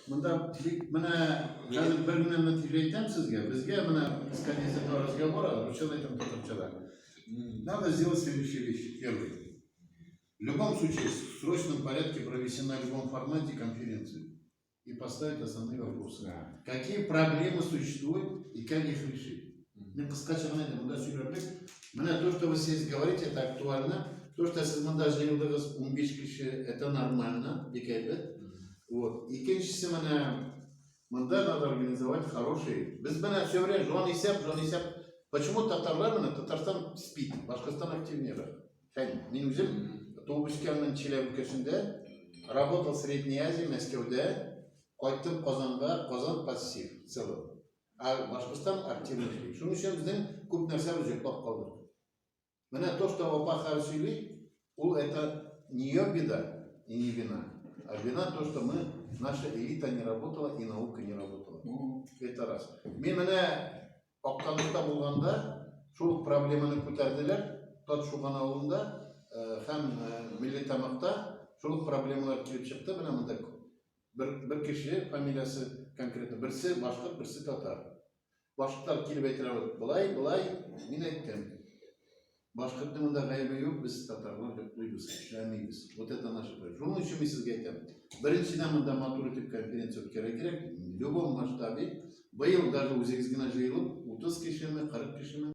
Монда бик менә хәзер бер генә нәтиҗә әйтәм сезгә. Безгә менә исходя этого разговора, русча да әйтәм, татарча да. Надо сделать следующие вещи. Первый. В любом случае, в срочном порядке провести на любом формате конференцию и поставить основные вопросы. Какие проблемы существуют и как их решить. Мин кыскача гына әйтәм, монда сөйләрлек. Менә то, что вы здесь говорите, это актуально. То, что сез монда җыелдыгыз 15 кеше, это нормально, бик әйбәт. Вот. Икенчесе, менә монда надо организовать хороший. Без менә все время җанисәп, җанисәп. Почему татарлар менә Татарстан спит, Башкортстан активнее. Фән, мин үзем туып үскәнмен Чиләбе өлкәсендә, работал в Средней Азии, Мәскәүдә, кайттым Казанга, Казан пассив в целом. Ә Башкортстан активно эшли. Шуның өчен безнең күп нәрсәбез йоклап калды. Менә то, что апа хәзер сөйли, ул это не ее беда и не вина, а вина то, что мы, наша элита не работала и наука не работала. Это раз. Мин менә Актанышта булганда шул ук проблеманы күтәрделәр, Татшуган авылында һәм Миллитамакта шул ук проблемалар килеп чыкты. Менә монда бер кеше фамилиясе конкретно, берсе башкорт, берсе татар. Башкортлар килеп әйтәләр, болай, болай, мин әйттем. Башкортның монда гаебе юк, без татарлар йоклыйбыз, эшләмибез. Вот это наша проблема. Шуның өчен мин сезгә әйтәм. Беренчедән, монда матур итеп конференция үткәрергә кирәк, в любом масштабе. Быел даже үзегез генә җыелып, 30 кешеме, 40 кешеме.